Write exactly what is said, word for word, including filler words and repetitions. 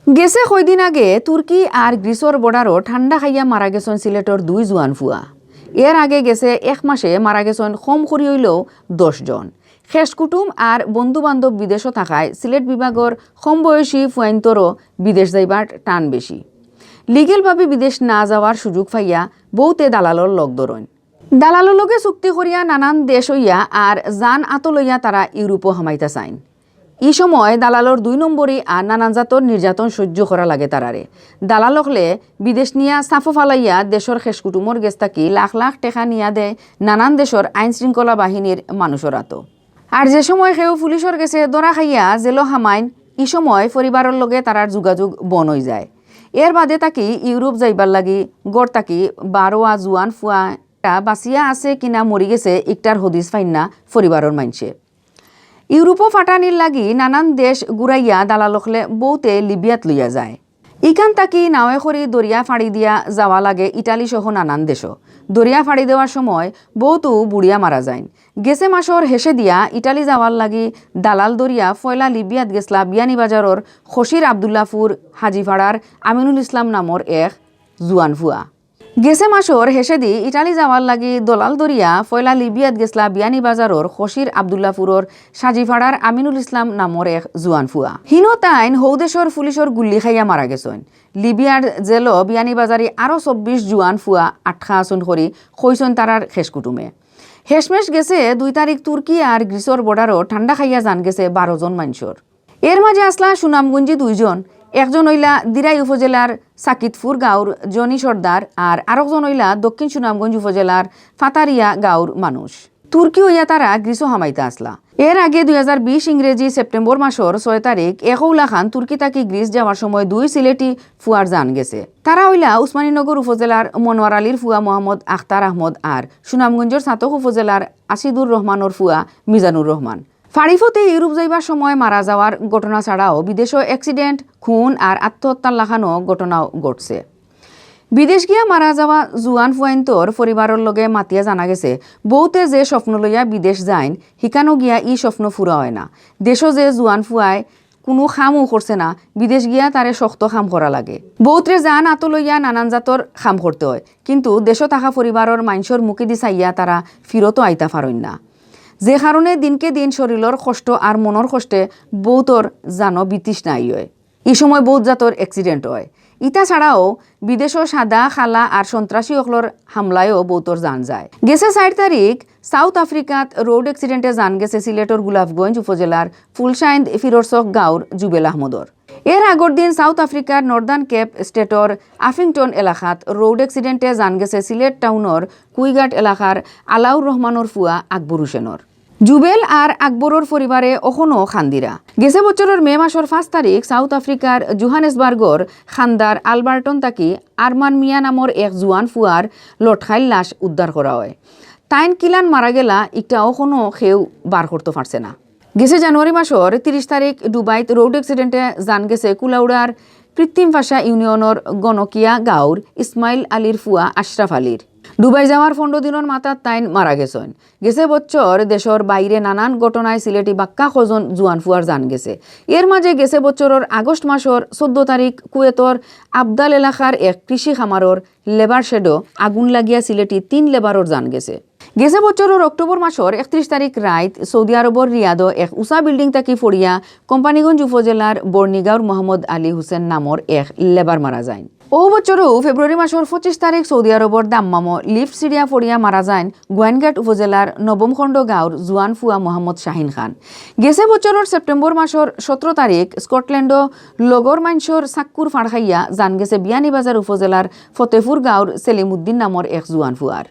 গেছে কয়দিন আগে তুর্কি আর গ্রিসর বর্ডারো ঠান্ডা খাইয়া মারা গেছইন সিলেটর দুই জুয়ান ফুয়া। এর আগে গেছে এক মাসে মারা গেছইন কম করি অইলেও দশ জন। খেশ কুটুম আর বন্ধু বান্ধব বিদেশো থাকায় সিলেট বিভাগর কম বয়সী ফুয়াইন্তরও বিদেশ যাইবার টান বেশি। লিগেলভাবে বিদেশ না যাওয়ার সুযোগ পাইয়া বউতে দালালর লগ ধরইন। দালালর লগে চুক্তি করিয়া নানান দেশ অইয়া আর জান আতো লইয়া তারা ইউরোপো হামাইতা চাইন। ই সময় দালালর দুই নম্বরি আর নানান জাতর নির্যাতন সহ্য করা লাগে তারারে। দালাল অকলে বিদেশ নিয়া সাফো ফালাইয়া দেশর খেশ কুটুমর গেছ থাকি লাখ লাখ টেকা নিয়া দেয় নানান দেশর আইন শৃঙ্খলা বাহিনীর মানুষর আতো। আর যে সময় কেউ পুলিশর গেছে ধরা খাইয়া জেলো হামাইন, ই সময় পরিবারর লগে তারার যোগাযোগ বন অইযায়। এর বাদে থাকি ইউরোপ যাইবার লাগি ঘর থাকি বারোয়া জুয়ান ফুয়া বাঁচিয়া আছে কিনা মরি গেছে ইকটার হদিস পাইন না পরিবারর মাইনষে। ইউরোপো ফাটানির লাগি নানান দেশ ঘুরাইয়া দালাল অকলে বউতে লিবিয়াত লইয়া যায়। ইখান থাকি নাওয়ে করি দরিয়া ফাড়ি দিয়া যাওয়া লাগে ইটালি সহ নানান দেশো। দরিয়া ফাড়ি দেওয়ার সময় বউতউ বুড়িয়া মারা যাইন। গেছে মাসর হেষে দিয়া ইটালি যাওয়ার লাগি দালাল ধরিয়া পয়লা লিবিয়াত গেছলা বিয়ানীবাজারর খসির আবদুল্লাপুর হাজিপাড়ার আমিনুল ইসলাম নামর এক জুয়ান ফুয়া। গেছে মাসর হেষেদি ইটালি যাওয়ার লাগি দালাল ধরিয়া পয়লা লিবিয়াত গেছলা বিয়ানীবাজারর খসির আবদুল্লাপুরর সাজিপাড়ার আমিনুল ইসলাম নামর এক জুয়ান ফুয়া। হিনো তাইন হউ দেশর পুলিশর গুল্লি খাইয়া মারা গেছইন। লিবিয়ার জেলো বিয়ানীবাজারি আরো চব্বিশ জুয়ান ফুয়া আটকা আছইন করি কইছইন তারার খেশ কুটুমে। হেশমেশ গেছে দুই তারিখ তুর্কি আর গ্রিসর বর্ডারো ঠান্ডা খাইয়া জান গেছে বারো জন মাইনষর। এর মাঝে আছলা সুনামগঞ্জি দুইজন, একজন অইলা দিরাই উপজেলার সাকিতপুর গাঁওর জনি সর্দার আর আরকজন অইলা দক্ষিণ সুনামগঞ্জ উপজেলার ফাতারিয়া গাঁওর মানুষ। তুর্কি অইয়া তারা গ্রিসো হামাইতা আছলা। এর আগে দুই হাজার বিশ ইংরেজি সেপ্টেম্বর মাসর ছয় তারিখ একউলা খান তুর্কি থাকি গ্রিস যাওয়ার সময় দুই সিলেটি ফুয়ার জান গেছে। তারা অইলা উসমানীনগর উপজেলার মনোয়ার আলীর ফুয়া মোহাম্মদ আখতার আহমদ আর সুনামগঞ্জর ছাতক উপজেলার আসিদুর রহমানর ফুয়া মিজানুর রহমান। ফাড়িফতে ইউরোপ যাইবার সময় মারা যাওয়ার ঘটনা ছাড়াও বিদেশো accident, খুন আর আত্মহত্যার লাখানও ঘটনাও ঘটছে। বিদেশ গিয়া মারা যাওয়া জুয়ান ফুয়াইন্তর পরিবারর লগে মাতিয়া জানা গেছে, বউতে যে স্বপ্ন লইয়া বিদেশ যাইন, হিকানো গিয়া ই স্বপ্ন পুরা অয় না। দেশো যে জুয়ান ফুয়ায় কুনু কামও করছে না, বিদেশ গিয়া তারে শক্ত কাম করা লাগে। বউতরে জান আতো লইয়া নানান জাতর কাম করতে অয়, কিন্তু দেশো থাকা পরিবারর মাইনষর মুখেদি চাইয়া তারা ফিরতও আইতা পারইন না। যে কারণে দিনকে দিন শরীলর কষ্ট আর মনর কষ্টে বউতর জানো বিতৃষ্ণা অয়। ই সময় বউত জাতর accident অয়। ইতা ছাড়াও বিদেশো সাদা, কালা আর সন্ত্রাসী অকলর হামলায়ও বউতর জান যায়। গেছে চাইর তারিখ সাউথ আফ্রিকাত road accident-এ জান গেছে সিলেটর গোলাপগঞ্জ উপজেলার ফুলশাইন্দ ফিরোরচক গাঁওর জুবেল আহমদর। এর আগর দিন সাউথ আফ্রিকার নর্দার্ন কেপ স্টেটর আফিংটন এলাকাত road accident-এ জান গেছে সিলেট টাউনর কুইঘাট এলাকার আলাউর রহমানর ফুয়া আকবর হোসেনর। জুবেল আর আকবরর পরিবারে অখনো কান্দিরা। গেছে বছরর মে মাসর পাঁচ তারিখ সাউথ আফ্রিকার জোহানেসবার্গর কান্দার আলবার্টন থাকি আরমান মিয়া নামর এক জুয়ান ফুয়ার লটকাইল লাশ উদ্ধার করা অয়। তাইন কিলান মারা গেলা, ইকটা অখনো কেউ বার করতো পারছে না। গেছে জানুয়ারি মাসর তিরিশ তারিখ দুবাইত road accident-এ জান গেছে কুলাউড়ার কৃত্রিম ফাঁসা ইউনিয়নর গণকিয়া গাঁওর ইসমাইল আলীর ফুয়া আশরাফ আলীর। দুবাই যাওয়ার পনেরো দিনর মাথাত তাইন মারা গেছইন। গেছে বছর দেশর বাইরে নানান ঘটনায় সিলেটি বাক্কা কজন জুয়ান ফুয়ার জান গেছে। এর মাঝে গেছে বছরর আগস্ট মাসর চোদ্দ তারিখ কুয়েতর আবদাল এলাকার এক কৃষি খামারর labour shed-ও আগুন লাগিয়া সিলেটি তিন labour-র জান গেছে। গেছে বছরর অক্টোবর মাসর একত্রিশ তারিখ রাইত সৌদি আরবর রিয়াদো এক উচা building থাকি পড়িয়া কোম্পানীগঞ্জ উপজেলার বর্ণিগাঁওর মোহাম্মদ আলী হোসেন নামর এক labour মারা যাইন। অউ বছরও ফেব্রুয়ারি মাসর পঁচিশ তারিখ সৌদি আরবর দাম্মামো lift ছিড়িয়া পড়িয়া মারা যাইন গোয়াইনঘাট উপজেলার নবমখণ্ড গাঁওর জুয়ান ফুয়া মোহাম্মদ শাহিন খান। গেছে বছরর সেপ্টেম্বর মাসর সতেরো তারিখ স্কটল্যান্ডো লগর মাইনষর চাক্কুর ফাড় খাইয়া জান গেছে বিয়ানীবাজার উপজেলার ফতেপুর গাঁওর সেলিমউদ্দিন নামর এক জুয়ান ফুয়ার।